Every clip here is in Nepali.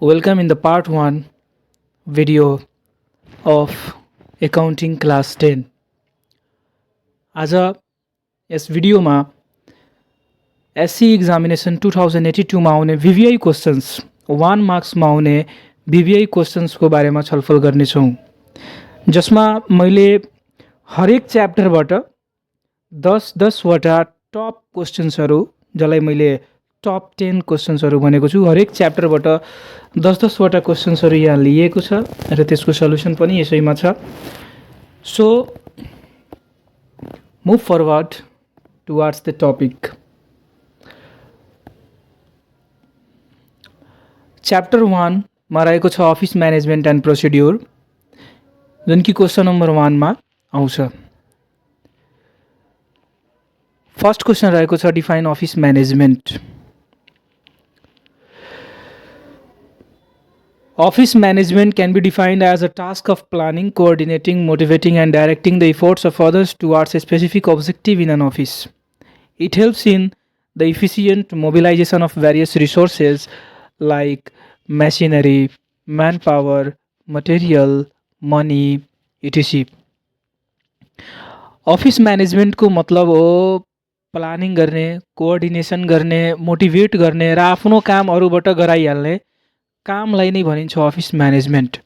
Welcome in the part 1 video of accounting class 10. आज यस भिडियोमा एससी एक्जामिनेसन 2082 मा आउने VVI क्वेशन्स 1 मार्क्समा आउने VVI क्वेशन्सको बारेमा छलफल गर्नेछौँ, जसमा मैले हरेक च्याप्टरबाट 10 वटा टप क्वेशन्सहरू, जसलाई मैले टप 10 क्वेशन्सहरू भनेको छु, हरेक च्याप्टरबाट 10 वटा क्वेशन्सहरू यहाँ लिएको छ र त्यसको सल्युसन पनि यसैमा छ. So move forward towards the topic. Chapter 1 मा रहेको छ अफिस म्यानेजमेन्ट एन्ड प्रोसिड्युर, जुन कि क्वेशन नम्बर 1 मा आउँछ. फर्स्ट क्वेशन रहेको छ define office management. Office management can be defined as a task of planning, coordinating, motivating, and directing the efforts of others towards a specific objective in an office. It helps in the efficient mobilization of various resources like machinery, manpower, material, money, etc. Office management को मतलब हो प्लानिङ गर्ने, कोअर्डिनेसन गर्ने, मोटिभेट गर्ने र आफ्नो काम अरूबाट गराइहाल्ने कामलाई नै भनिन्छ अफिस म्यानेजमेन्ट,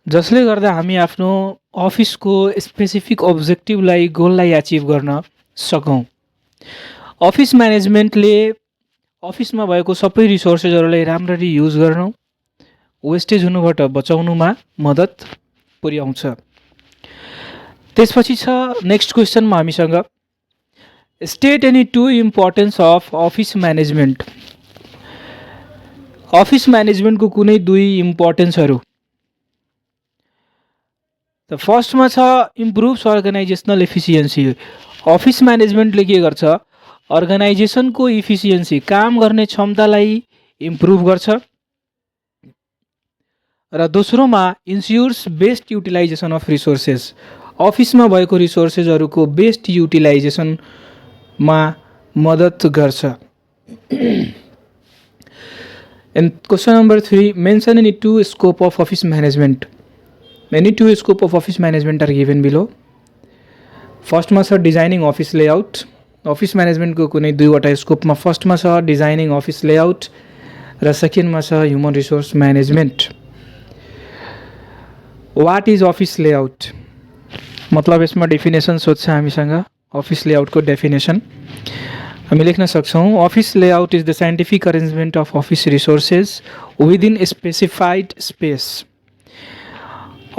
जसले गर्दा हामी आफ्नो अफिसको स्पेसिफिक अब्जेक्टिभलाई, गोललाई अचिभ गर्न सकौँ. अफिस म्यानेजमेन्टले अफिसमा भएको सबै रिसोर्सेसहरूलाई राम्ररी युज गर्नु, वेस्टेज हुनुबाट बचाउनुमा मद्दत पुर्याउँछ. त्यसपछि छ नेक्स्ट क्वेशनमा हामीसँग state any two importance of office management. Office म्यानेजमेन्टको कुनै दुई इम्पोर्टेन्सहरू. त फर्स्टमा छ इम्प्रुभ्स अर्गनाइजेसनल एफिसियन्सी. अफिस म्यानेजमेन्टले के गर्छ? अर्गनाइजेसनको इफिसियन्सी, काम गर्ने क्षमतालाई इम्प्रुभ गर्छ. र दोस्रोमा इन्स्योर्स बेस्ट युटिलाइजेसन अफ रिसोर्सेस. अफिसमा भएको रिसोर्सेसहरूको बेस्ट युटिलाइजेसनमा मद्दत गर्छ. And question number 3, mention any two scope of office management. Any two scope of office management are given below. First मा छ डिजाइनिङ अफिस लेआउट. अफिस म्यानेजमेन्टको कुनै दुईवटा स्कोपमा फर्स्टमा छ डिजाइनिङ अफिस लेआउट र सेकेन्डमा छ human resource management. What is office layout? मतलब यसमा डेफिनेसन सोध्छ हामीसँग. अफिस लेआउटको डेफिनेसन हामी लेख्न सक्छौँ. Office layout is the scientific arrangement of office resources within specified space.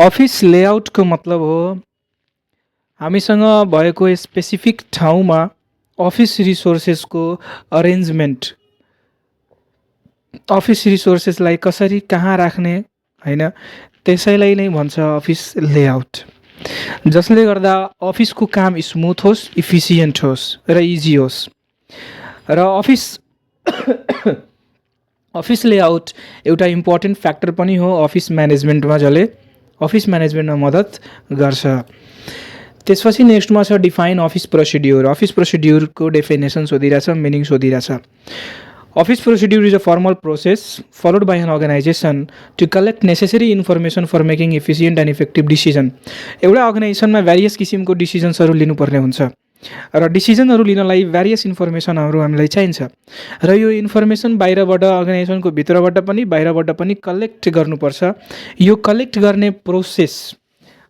Office लेआउटको मतलब हो हामीसँग भएको स्पेसिफिक ठाउँमा अफिस रिसोर्सेसको अरेन्जमेन्ट, अफिस रिसोर्सेसलाई कसरी कहाँ राख्ने, होइन, त्यसैलाई नै भन्छ अफिस लेआउट, जसले गर्दा अफिसको काम स्मुथ होस्, इफिसियन्ट होस् र इजी होस्. र अफिस लेआउट एउटा इम्पोर्टेन्ट फ्याक्टर पनि हो अफिस म्यानेजमेन्टमा, जसले अफिस म्यानेजमेन्टमा मद्दत गर्छ. त्यसपछि नेक्स्टमा छ डिफाइन अफिस प्रोसिड्युर. अफिस प्रोसिड्युरको डेफिनेसन सोधिरहेछ, मिनिङ सोधिरहेछ. Office procedure is a formal process followed by an organization to collect necessary information for making efficient and effective decision. एउटा अर्गनाइजेसनमा भ्यारियस किसिमको डिसिजन्सहरू लिनुपर्ने हुन्छ र डिसिजनहरू लिनलाई भ्यारियस इन्फर्मेसनहरू हामीलाई चाहिन्छ र यो इन्फर्मेसन बाहिरबाट, अर्गनाइजेसनको भित्रबाट पनि बाहिरबाट पनि कलेक्ट गर्नुपर्छ. यो कलेक्ट गर्ने प्रोसेस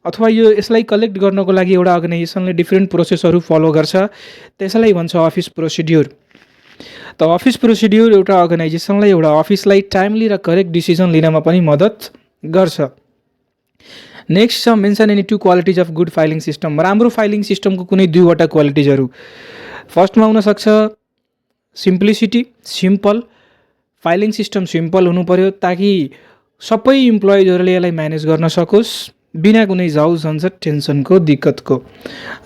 अथवा यसलाई कलेक्ट गर्नको लागि एउटा अर्गनाइजेसनले डिफ्रेन्ट प्रोसेसहरू फलो गर्छ, त्यसलाई भन्छ अफिस प्रोसिड्युर. त अफिस प्रोसिड्युर एउटा अर्गनाइजेसनलाई, एउटा अफिसलाई टाइमली र करेक्ट डिसिजन लिनमा पनि मद्दत गर्छ. नेक्स्ट छ mention any two qualities of good filing system. राम्रो फाइलिङ सिस्टमको कुनै दुईवटा क्वालिटिजहरू. फर्स्टमा हुनसक्छ simplicity, simple. Filing system simple हुनु पर्यो ताकि सबै इम्प्लोइजहरूले यसलाई म्यानेज गर्न सकोस् बिना कुनै जाउ झन्झट टेन्सनको दिक्कतको.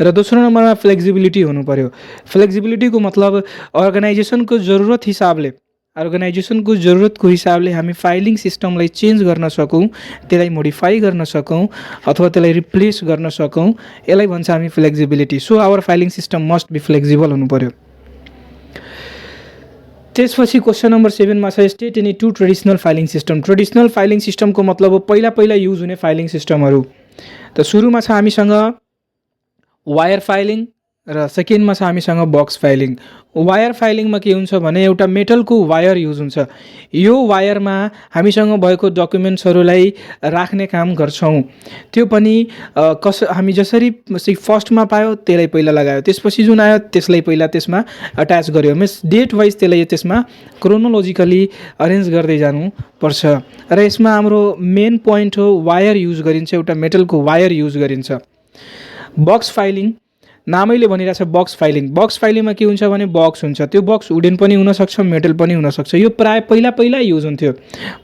र दोस्रो नम्बरमा फ्लेक्सिबिलिटी हुनु पर्यो. फ्लेक्सिबिलिटीको मतलब अर्गनाइजेसनको जरुरत हिसाबले, अर्गनाइजेसनको जरुरतको हिसाबले हामी फाइलिङ सिस्टमलाई चेन्ज गर्न सकौँ, त्यसलाई मोडिफाई गर्न सकौँ अथवा त्यसलाई रिप्लेस गर्न सकौँ, यसलाई भन्छ हामी flexibility. So our filing system must be flexible हुनु पर्यो. त्यसपछि क्वेसन नम्बर 7 मा छ state any two traditional filing system. Traditional filing सिस्टमको मतलब हो पहिला पहिला युज हुने फाइलिङ सिस्टमहरू। त सुरुमा छ हामीसँग वायर फाइलिङ र सेकेन्डमा छ हामीसँग बक्स फाइलिङ। वायर फाइलिङमा के हुन्छ भने एउटा मेटलको वायर युज हुन्छ। यो वायरमा हामीसँग भएको डकुमेन्ट्सहरूलाई राख्ने काम गर्छौँ। त्यो पनि हामी जसरी फर्स्टमा पायो त्यसलाई पहिला लगायो, त्यसपछि जुन आयो त्यसलाई पहिला त्यसमा अट्याच गर्यो। मिन्स डेट वाइज त्यसलाई त्यसमा क्रोनोलोजिकली अरेन्ज गर्दै जानुपर्छ। र यसमा हाम्रो मेन पोइन्ट हो वायर युज गरिन्छ, एउटा मेटलको वायर युज गरिन्छ। बक्स फाइलिङ नामैले भनिरहेछ बक्स फाइलिङ। बक्स फाइलिङमा के हुन्छ भने बक्स हुन्छ, त्यो बक्स वुडन पनि हुनसक्छ, मेटल पनि हुनसक्छ। यो प्राय पहिला पहिला युज हुन्थ्यो।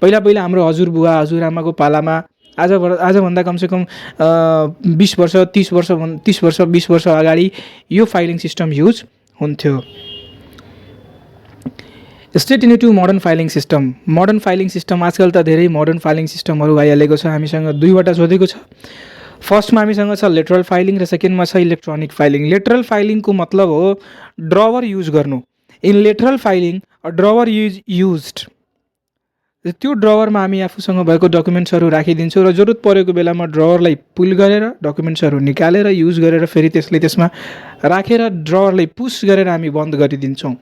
पहिला पहिला हाम्रो हजुरबुवा हजुरआमाको पालामा आजभन्दा कमसेकम 20 वर्ष 30 वर्ष 20 वर्ष अगाडि यो फाइलिङ सिस्टम युज हुन्थ्यो। State any two modern filing system. Modern filing system आजकल त धेरै मोडर्न फाइलिङ सिस्टमहरू आइहालेको छ। हामीसँग दुईवटा सोधेको छ। फर्स्टमा हामीसँग छ लेटरल फाइलिङ र सेकेन्डमा छ इलेक्ट्रोनिक फाइलिङ। लेटरल फाइलिङको मतलब हो ड्रवर युज गर्नु। In lateral filing a drawer used. त्यो ड्रवरमा हामी आफूसँग भएको डकुमेन्ट्सहरू राखिदिन्छौँ र जरुरत परेको बेलामा ड्रवरलाई पुल गरेर डकुमेन्ट्सहरू निकालेर युज गरेर फेरि त्यसले त्यसमा राखेर ड्रवरलाई पुस गरेर हामी बन्द गरिदिन्छौँ,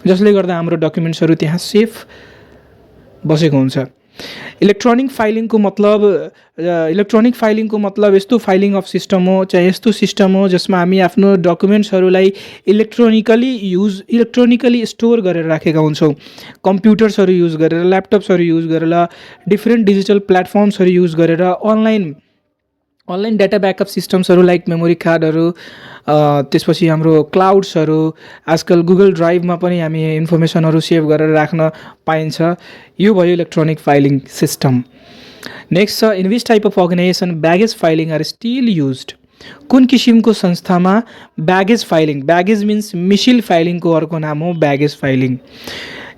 जसले गर्दा हाम्रो डकुमेन्ट्सहरू त्यहाँ सेफ बसेको हुन्छ। इलेक्ट्रोनिक फाइलिङको मतलब यस्तो फाइलिङ अफ सिस्टम हो, चाहे यस्तो सिस्टम हो जसमा हामी आफ्नो डकुमेन्ट्सहरूलाई इलेक्ट्रोनिकली स्टोर गरेर राखेका हुन्छौँ। कम्प्युटर्सहरू युज गरेर, ल्यापटप्सहरू युज गरेर, डिफ्रेन्ट डिजिटल प्लेटफर्म्सहरू युज गरेर, अनलाइन डाटा ब्याकअप सिस्टम्सहरू लाइक मेमोरी कार्डहरू, त्यसपछि हाम्रो क्लाउड्सहरू, आजकल गुगल ड्राइभमा पनि हामी इन्फर्मेसनहरू सेभ गरेर राख्न पाइन्छ। यो भयो इलेक्ट्रोनिक फाइलिङ सिस्टम। नेक्स्ट छ in which type of organization baggage filing are still used. कुन किसिमको संस्थामा ब्यागेज फाइलिङ, ब्यागेज मिन्स मिसिल फाइलिङको अर्को नाम हो ब्यागेज फाइलिङ,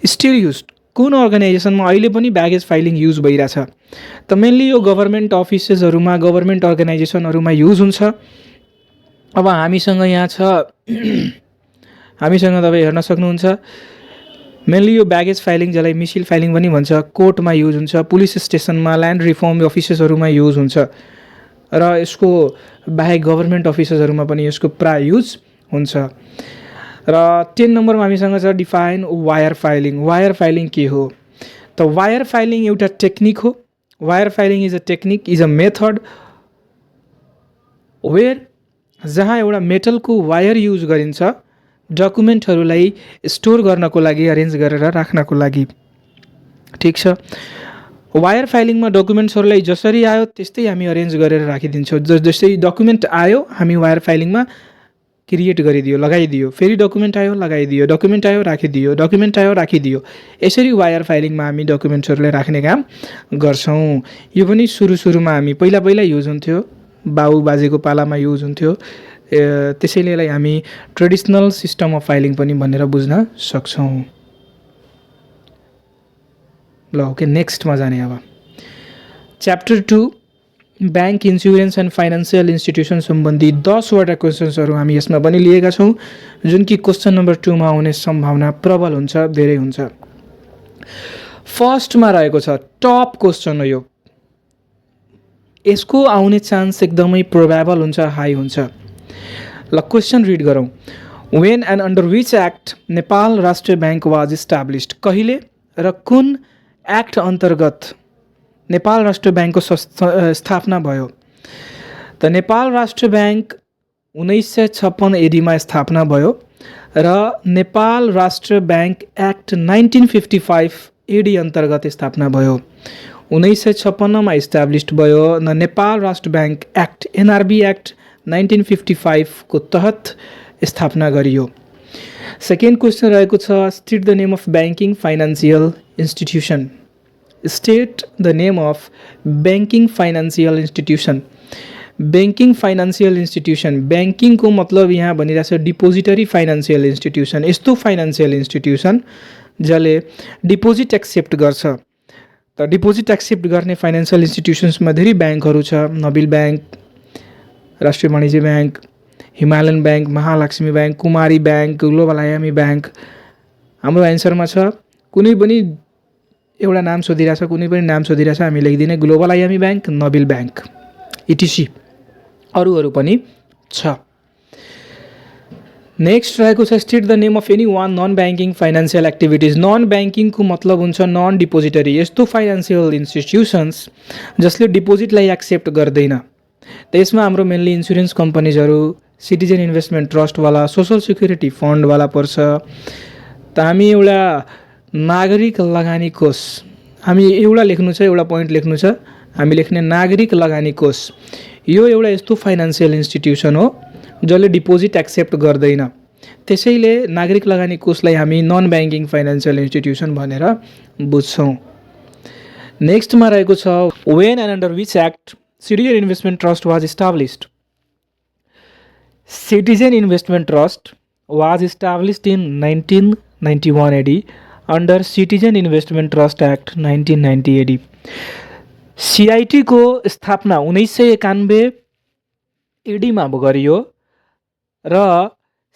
स्टिल युज्ड। कुन अर्गनाइजेसनमा अहिले पनि ब्यागेज फाइलिङ युज भइरहेछ? त मेनली यो गभर्मेन्ट अफिसेसहरूमा, गभर्मेन्ट अर्गनाइजेसनहरूमा युज हुन्छ। अब हामीसँग यहाँ छ, हामीसँग तपाईँ हेर्न सक्नुहुन्छ मेनली यो ब्यागेज फाइलिङ जसलाई मिसिल फाइलिङ पनि भन्छ कोर्टमा युज हुन्छ, पुलिस स्टेसनमा, ल्यान्ड रिफर्म अफिसेसहरूमा युज हुन्छ र यसको बाहेक गभर्मेन्ट अफिसेसहरूमा पनि यसको प्राय युज हुन्छ। र 10 नम्बरमा हामीसँग छ define wire filing. Wire filing के हो? त वायर फाइलिङ एउटा टेक्निक हो। Wire filing is a method where जहाँ एउटा मेटलको वायर युज गरिन्छ डकुमेन्टहरूलाई स्टोर गर्नको लागि, अरेन्ज गरेर राख्नको लागि। ठिक छ। वायर फाइलिङमा डकुमेन्ट्सहरूलाई जसरी आयो त्यस्तै हामी अरेन्ज गरेर राखिदिन्छौँ। जस्तै डकुमेन्ट आयो हामी वायर फाइलिङमा क्रिएट गरिदियो, लगाइदियो, फेरि डकुमेन्ट आयो लगाइदियो, डकुमेन्ट आयो राखिदियो, डकुमेन्ट आयो राखिदियो। यसरी वायर फाइलिङमा हामी डकुमेन्ट्सहरूलाई राख्ने काम गर्छौँ। यो पनि सुरुमा हामी पहिला युज हुन्थ्यो, बाउ बाजेको पालामा युज हुन्थ्यो। त्यसैले यसलाई हामी ट्रेडिसनल सिस्टम अफ फाइलिङ पनि भनेर बुझ्न सक्छौँ। ल ओके, नेक्स्टमा जाने। अब chapter 2 bank, insurance and financial institution सम्बन्धी 10वटा क्वेसन्सहरू हामी यसमा पनि लिएका छौँ, जुन कि क्वेसन नम्बर 2 मा आउने सम्भावना प्रबल हुन्छ, धेरै हुन्छ। फर्स्टमा रहेको छ टप क्वेसन हो यो, यसको आउने चान्स एकदमै प्रोबेबल हुन्छ, हाई हुन्छ। ल क्वेसन रिड गरौँ। When and under which act Nepal राष्ट्रिय ब्याङ्क वाज इस्टाब्लिस्ड। कहिले र कुन एक्ट अन्तर्गत नेपाल राष्ट्र ब्याङ्कको स्थापना भयो? त नेपाल राष्ट्र ब्याङ्क 1956 एडीमा स्थापना भयो र नेपाल राष्ट्र ब्याङ्क एक्ट 1955 एडी अन्तर्गत स्थापना भयो। 1956 मा इस्टाब्लिस्ड भयो न नेपाल राष्ट्र ब्याङ्क एक्ट, एनआरबी एक्ट 1955 को तहत स्थापना गरियो। सेकेन्ड क्वेसन रहेको छ state the name of banking financial institution. State the name of banking financial institution. Banking financial institution, ब्याङ्किङको मतलब यहाँ भनिरहेछ डिपोजिटरी फाइनेन्सियल इन्स्टिट्युसन, यस्तो फाइनेन्सियल इन्स्टिट्युसन जसले डिपोजिट एक्सेप्ट गर्छ। त डिपोजिट एक्सेप्ट गर्ने फाइनेन्सियल इन्स्टिट्युसन्समा धेरै ब्याङ्कहरू छ, Nabil bank, Rastriya Banijya bank, Himalayan bank, Mahalaxmi bank, Kumari bank, global IME bank, हाम्रो एन्सरमा छ कुनै पनि एउटा नाम सोधिरहेछ, कुनै पनि नाम सोधिरहेछ, हामी लेखिदिने global IME bank, Nobel bank, इटिसी, अरू पनि छ। नेक्स्ट रहेको छ state the name of any one non banking financial activities. Non ब्याङ्किङको मतलब हुन्छ नन डिपोजिटरी, यस्तो फाइनेन्सियल इन्स्टिट्युसन्स जसले डिपोजिटलाई एक्सेप्ट गर्दैन। त्यसमा हाम्रो मेनली इन्सुरेन्स कम्पनीजहरू, सिटिजन इन्भेस्टमेन्ट ट्रस्टवाला, सोसल सिक्युरिटी फन्डवाला पर्छ। त हामी एउटा नागरिक लगानी कोष, हामी एउटा लेख्नु छ, एउटा पोइन्ट लेख्नु छ, हामी लेख्ने नागरिक लगानी कोष। यो एउटा यस्तो फाइनेन्सियल इन्स्टिट्युसन हो जसले डिपोजिट एक्सेप्ट गर्दैन, त्यसैले नागरिक लगानी कोषलाई हामी नन ब्याङ्किङ फाइनेन्सियल इन्स्टिट्युसन भनेर बुझ्छौँ। नेक्स्टमा रहेको छ when and under which act citizen investment trust was established. Citizen investment trust was established in 1991 AD under citizen investment trust act 1990 AD। CIT को स्थापना 1991 AD मा गरियो र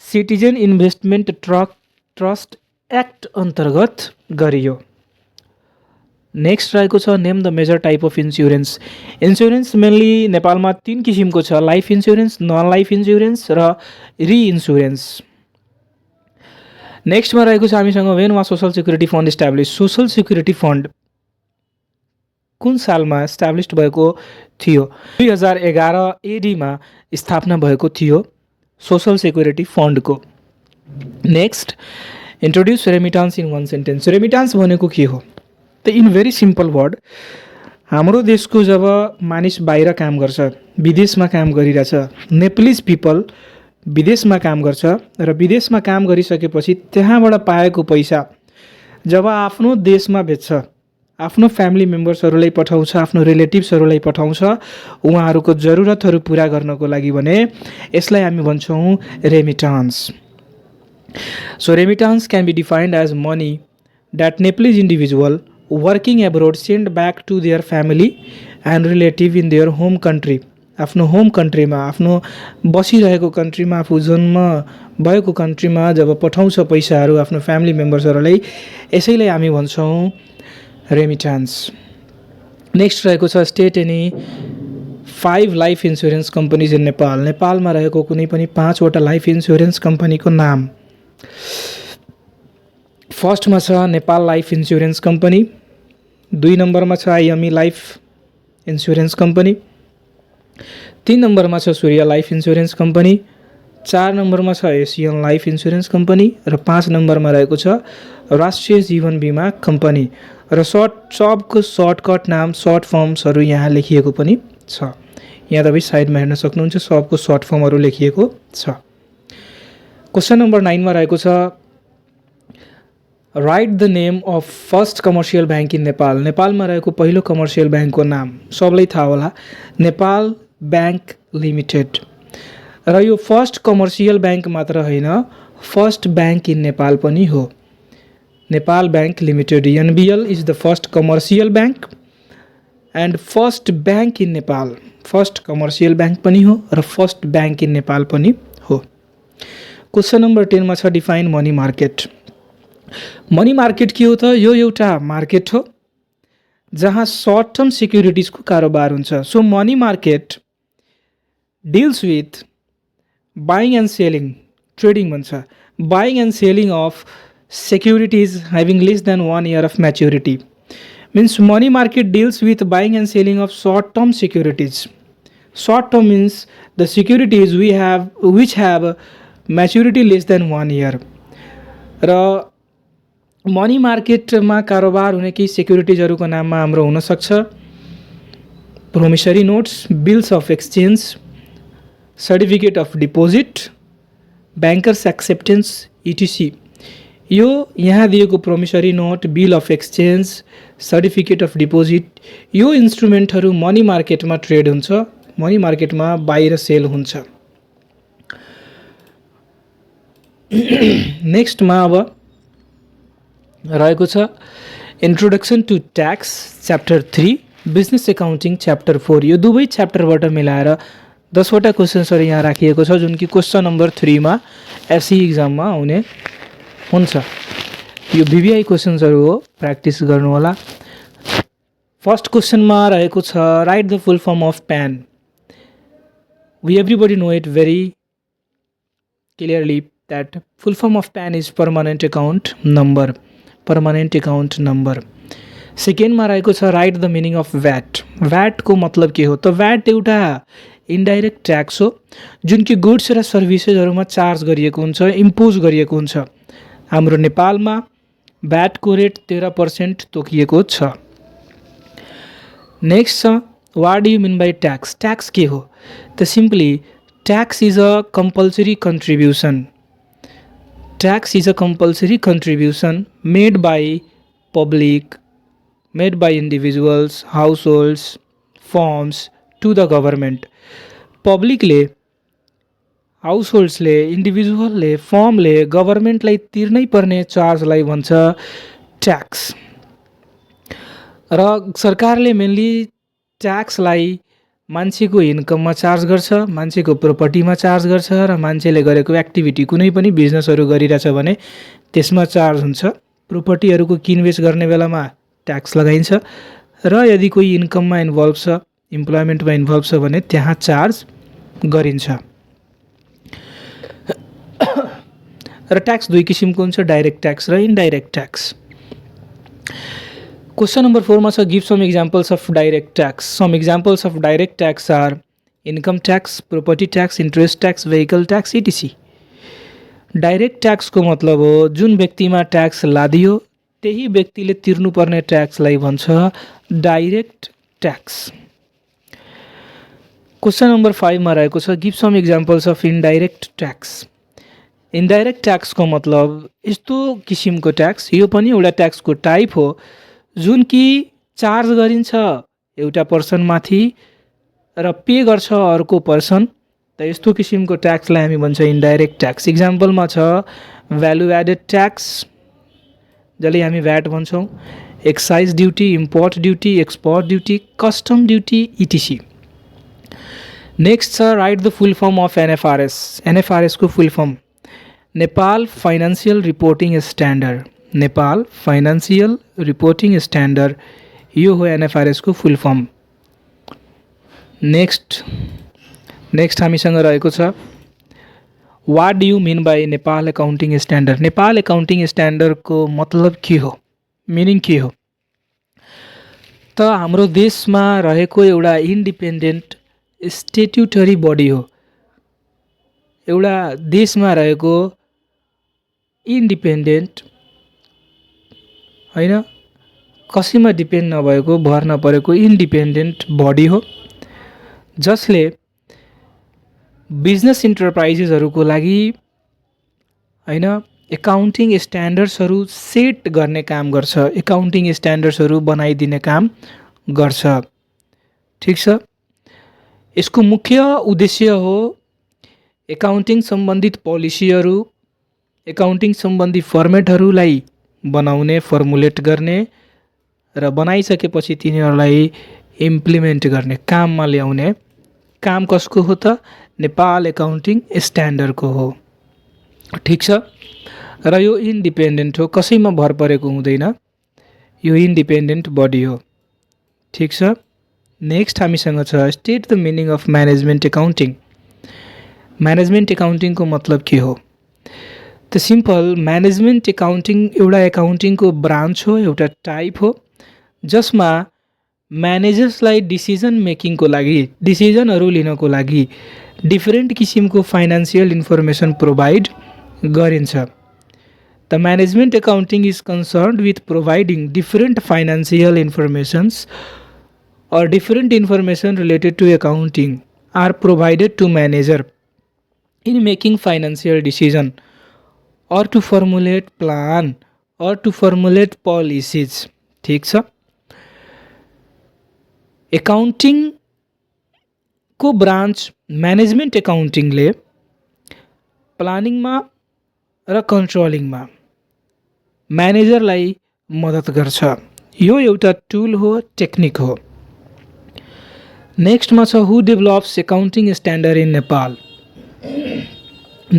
सिटिजन इन्भेस्टमेन्ट ट्रस्ट एक्ट अन्तर्गत गरियो। नेक्स्ट रहेको छ name the major type of insurance. Insurance mainly नेपालमा 3 किसिमको छ, life insurance, non life insurance र रिइन्स्युरेन्स। नेक्स्टमा रहेको छ हामीसँग when was social security fund establish. Social security fund कुन सालमा इस्टाब्लिस्ड भएको थियो? 2011 AD मा स्थापना भएको थियो सोसल सिक्युरिटी फन्डको। Next introduce remittance in one sentence. Remittance भनेको के हो? त इन भेरी सिम्पल वर्ड, हाम्रो देशको जब मानिस बाहिर काम गर्छ, विदेशमा काम गरिरहेछ, नेप्लिज पिपल विदेशमा काम गर्छ र विदेशमा काम गरिसकेपछि त्यहाँबाट पाएको पैसा जब आफ्नो देशमा बेच्छ, आफ्नो फ्यामिली मेम्बर्सहरूलाई पठाउँछ, आफ्नो रिलेटिभ्सहरूलाई पठाउँछ उहाँहरूको जरुरतहरू पुरा गर्नको लागि भने यसलाई हामी भन्छौँ remittance. So remittance can be defined as money that Nepalese individual working abroad send back to their family and relative in their home country. आफ्नो होम कन्ट्रीमा, आफ्नो बसिरहेको कन्ट्रीमा, आफू जन्म भएको कन्ट्रीमा जब पठाउँछ पैसाहरू आफ्नो फ्यामिली मेम्बर्सहरूलाई, यसैलाई हामी भन्छौँ रेमिटान्स। नेक्स्ट रहेको छ state any 5 life insurance companies in Nepal. नेपालमा रहेको कुनै पनि 5 वटा लाइफ इन्स्युरेन्स कम्पनीको नाम। फर्स्टमा छ नेपाल लाइफ इन्स्युरेन्स कम्पनी, 2 नम्बरमा छ आइएमई लाइफ इन्स्युरेन्स कम्पनी, 3 नम्बरमा छ सूर्य लाइफ इन्स्युरेन्स कम्पनी, 4 नम्बरमा छ एसियन लाइफ इन्स्युरेन्स कम्पनी र 5 नम्बरमा रहेको छ राष्ट्रिय जीवन बिमा कम्पनी। र सबको सर्टकट नाम, सर्ट फर्म्सहरू यहाँ लेखिएको पनि छ। यहाँ तपाईँ साइडमा हेर्न सक्नुहुन्छ, सबको सर्ट फर्महरू लेखिएको छ। क्वेसन नम्बर 9 मा रहेको छ write the name of first commercial bank in Nepal. नेपालमा रहेको पहिलो कमर्सियल ब्याङ्कको नाम सबलाई थाहा होला, नेपाल ब्याङ्क लिमिटेड। र यो फर्स्ट कमर्सियल ब्याङ्क मात्र होइन, फर्स्ट ब्याङ्क इन नेपाल पनि हो। Nepal bank limited NBL is the first commercial bank and first bank in Nepal. First commercial bank पनि हो र फर्स्ट ब्याङ्क इन नेपाल पनि हो। क्वेसन नम्बर 10 मा छ define money market. Money market के हो त? यो एउटा मार्केट हो जहाँ सर्ट टर्म सिक्युरिटिजको कारोबार हुन्छ। So money market deals with buying and selling, trading भन्छ, buying and selling of securities having less than 1 year of maturity. Means money market deals with buying and selling of short term securities. Short term means the securities which have maturity less than 1 year. र मनी मार्केटमा कारोबार हुने केही सेक्युरिटिजहरूको नाममा हाम्रो हुन सक्छ promissory notes, bills of exchange, certificate of deposit, bankers acceptance ETC। यो यहाँ दिएको promissory note, bill of exchange, certificate of deposit, यो इन्स्ट्रुमेन्टहरू मनी मार्केटमा ट्रेड हुन्छ, मनी मार्केटमा बाहिर सेल हुन्छ। नेक्स्टमा अब रहेको छ introduction to tax chapter 3, business accounting chapter 4। यो दुवै च्याप्टरबाट मिलाएर 10 वटा क्वेसन्सहरू यहाँ राखिएको छ जुन कि क्वेसन नम्बर 3 मा SE एक्जाममा आउने हुन्छ। यो VBI क्वेसन्सहरू हो, प्र्याक्टिस गर्नु होला। फर्स्ट क्वेसनमा रहेको छ write the full form of PAN. We everybody know it very clearly that full form of PAN is permanent account number, permanent account number। सेकेन्डमा रहेको छ write the meaning of VAT। VAT को मतलब के हो त VAT एउटा इन्डाइरेक्ट ट्याक्स हो जुन कि गुड्स र सर्भिसेसहरूमा चार्ज गरिएको हुन्छ, इम्पोज गरिएको हुन्छ। हाम्रो नेपालमा VAT को रेट 13% तोकिएको छ। नेक्स्ट छ what do you mean by tax. Tax के हो त simply tax is a compulsory contribution. Tax is a compulsory contribution made by public, made by individuals, households, firms to the government। Public ले, households ले, individual ले, firm ले, government लाई तिर्नै पर्ने चार्ज लाई भन्छ ट्याक्स। र सरकारले मेनली ट्याक्स लाई मान्छेको इन्कममा चार्ज गर्छ, मान्छेको प्रोपर्टीमा चार्ज गर्छ र मान्छेले गरेको एक्टिभिटी कुनै पनि बिजनेसहरू गरिरहेछ भने त्यसमा चार्ज हुन्छ। प्रोपर्टीहरूको किनबेच गर्ने बेलामा ट्याक्स लगाइन्छ र यदि कोही इन्कममा इन्भल्भ छ, इम्प्लोइमेन्टमा इन्भल्भ छ भने त्यहाँ चार्ज गरिन्छ। र ट्याक्स दुई किसिमको हुन्छ, डाइरेक्ट ट्याक्स र indirect tax. Question number 4 ma give some examples of direct tax। Some examples of direct tax are income tax, property tax, interest tax, vehicle tax, etc। Direct tax को मतलब हो जुन व्यक्तिमा ट्याक्स लादियो त्यही व्यक्तिले तिर्नुपर्ने ट्याक्सलाई भन्छ डाइरेक्ट ट्याक्स। क्वेशन नम्बर 5 मा रहेको छ give some examples of indirect tax. Indirect tax को मतलब यस्तो किसिमको ट्याक्स, यो पनि एउटा ट्याक्सको टाइप हो जुन कि चार्ज गरिन्छ एउटा पर्सन माथि र पे गर्छ अर्को पर्सन। त यस्तो किसिमको ट्याक्सलाई हामी भन्छ इन्डाइरेक्ट ट्याक्स। इक्जाम्पलमा छ भ्यालु एडेड ट्याक्स जसले हामी VAT भन्छौँ, excise duty, import duty, export duty, custom duty, etc. Next छ write the full form of NFRS। NFRS को full form Nepal financial reporting standard. Nepal financial reporting standard यो हो NFRS को फुल फर्म। नेक्स्ट हामीसँग रहेको छ what do you mean by Nepal accounting standard. Nepal accounting स्ट्यान्डर्डको मतलब के हो, मिनिङ के हो त हाम्रो देशमा रहेको एउटा इन्डिपेन्डेन्ट स्ट्याट्युटरी बडी हो। एउटा देशमा रहेको इन्डिपेन्डेन्ट हैन, कसैमा डिपेन्ड नभएको, भर नपरेको इन्डिपेन्डेन्ट बडी हो जसले बिजनेस इन्टरप्राइजेसहरूको लागि हैन एकाउन्टिङ स्ट्यान्डर्ड्सहरू सेट गर्ने काम गर्छ, एकाउन्टिङ स्ट्यान्डर्ड्सहरू बनाइदिने काम गर्छ। ठीक छ। यसको मुख्य उद्देश्य हो एकाउन्टिङ सम्बन्धित पोलिसीहरू, एकाउन्टिङ सम्बन्धी फर्मेटहरूलाई बनाउने, फर्मुलेट गर्ने र बनाइसकेपछि तिनीहरूलाई इम्प्लिमेन्ट गर्ने, काममा ल्याउने काम कसको हो त नेपाल एकाउन्टिङ स्ट्यान्डर्डको हो। ठीक छ। र यो इन्डिपेन्डेन्ट हो, कसैमा भर परेको हुँदैन, यो इन्डिपेन्डेन्ट बडी हो। ठीक छ। नेक्स्ट हामीसँग छ state the meaning of management accounting. Management एकाउन्टिङको मतलब के हो त सिम्पल म्यानेजमेन्ट एकाउन्टिङ एउटा एकाउन्टिङको ब्रान्च हो, एउटा टाइप हो जसमा म्यानेजर्सलाई डिसिजन मेकिङको लागि, डिसिजनहरू लिनको लागि डिफरेन्ट किसिमको फाइनेन्सियल इन्फर्मेसन प्रोभाइड गरिन्छ। The management accounting is concerned with providing different financial informations or different information related to accounting are provided to manager in making financial decision or to formulate plan or to formulate policies। ठीक छ। एकाउन्टिङ को ब्रान्च म्यानेजमेन्ट एकाउन्टिङले प्लानिङमा र कन्ट्रोलिङमा म्यानेजरलाई मद्दत गर्छ। यो एउटा टुल हो, टेक्निक हो। नेक्स्टमा छ who develops accounting standard in Nepal.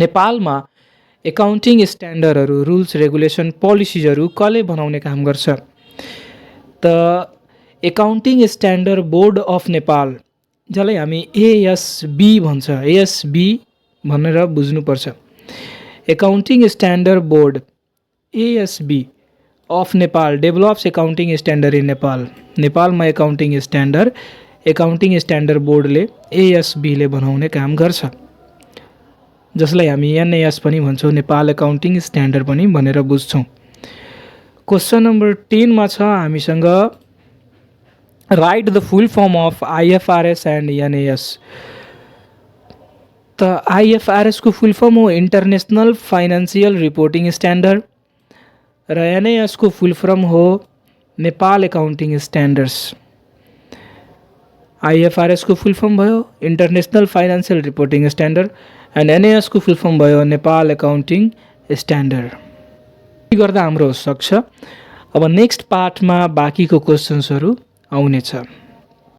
नेपालमा एकाउन्टिङ स्ट्यान्डर्डहरू, रुल्स रेगुलेसन, पोलिसिजहरू कसले बनाउने काम गर्छ? त accounting standard board of Nepal, जसलाई हामी एएसबी भन्छ, एएसबी भनेर बुझ्नुपर्छ। Accounting standard board ASB of Nepal develops accounting standard in Nepal. नेपालमा एकाउन्टिङ स्ट्यान्डर्ड बोर्डले एएसबीले बनाउने काम गर्छ, जसलाई हामी एनएएस पनि भन्छौँ, नेपाल एकाउन्टिङ स्ट्यान्डर्ड पनि भनेर बुझ्छौँ। क्वेसन नम्बर 10 मा छ हामीसँग write the full form of IFRS and NAS. त आइएफआरएस को फुल फर्म हो इन्टरनेसनल फाइनेन्सियल रिपोर्टिङ स्ट्यान्डर्ड र एनएएस को फुल फर्म हो नेपाल एकाउन्टिङ स्ट्यान्डर्ड्स। आइएफआरएस को फुल फर्म भयो international financial reporting standard and NAS को फुल फर्म भयो नेपाल एकाउन्टिङ स्ट्यान्डर्ड। गर्दा हाम्रो सक्छ। अब नेक्स्ट पार्टमा बाँकीको क्वेसन्सहरू आउनेछ।